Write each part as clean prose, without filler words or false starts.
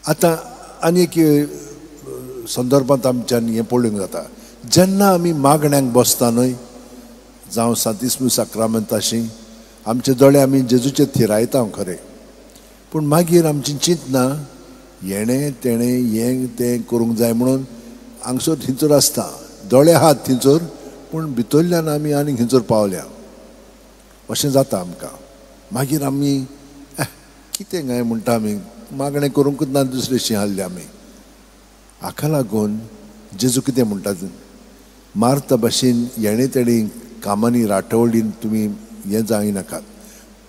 आतां आनी एक संदर्भांत आमच्यान हें पळोवंक जाता, जेन्ना आमी मागण्यांक बसता न्हय, जावं सांतिस्मू साक्रामेंताशी आमचे दोळे आमी जेजूचे थिरायता खरें, पूण मागीर आमची चिंतना हेणें तेणें हें तें करूंक जाय म्हणून हांगसर थिंचर आसता, दोळे आहात थिंचर, पूण भितरल्यान आमी आनीक थिंचर पावल्या अशें जाता आमकां. मागीर आमी कितें काय म्हणटा, आमी मागणें करूंकच ना दुसरेशी आहले आमी. हाका लागून जेजू कितें म्हणटा, मार्ता भाशेन हेणें तेणें कामांनी राटवळीन तुमी हें जायनाकात,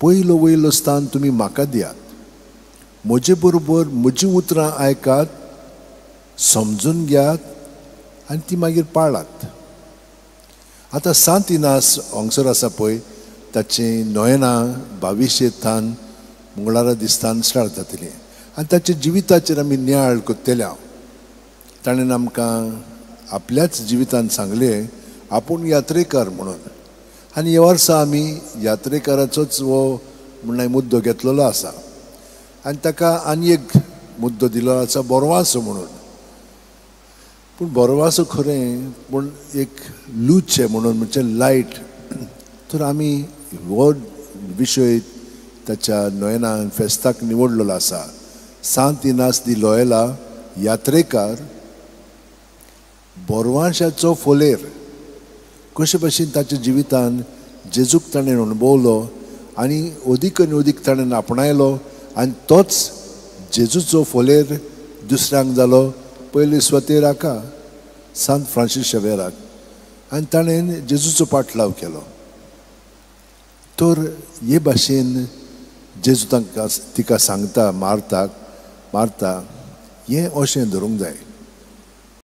पयलो वयलो स्थान तुमी म्हाका दियात, म्हजे बरोबर म्हजीं उतरां आयकात, समजून घेयात आनी ती मागीर पाळात. आतां सांत इनास हांगसर आसा पळय, ताचें नोयना बाविशेथान मंगळारा दिसतान स्टार्ट जातली आनी ताच्या जिविताचेर आमी नियाळ करतले. ताणें आमकां आपल्याच जिवितान सांगलें आपूण यात्रेकार म्हणून, आनी ह्या वर्सा आमी यात्रेकाराचोच हो म्हणल्यार मुद्दो घेतलेलो आसा आनी ताका आनी एक मुद्दो दिलो आसा बोरवासो म्हणून. पूण बोरवासो खरें, पूण एक लुचे म्हणून म्हणजे लायट. तर आमी हो विशय ताच्या नोयनान फेस्ताक निवडलेलो आसा. सांत इनास दी लोयला यात्रेकार बोरवांशाचो फोलेर कशे भशेन ताच्या जिवितान जेजूक ताणें अणभवलो आनी अदीक आनी अदीक ताणें आपणायलो आनी तोच जेजूचो फोलेर दुसऱ्यांक जालो. पयली स्वतेर हाका सांत फ्रांसीस शेवेराक, आनी ताणें जेजूचो पाटलाव केलो. तर हे भाशेन जेजू तांकां तिका सांगता, मारता मारता हें अशें धरूंक जाय.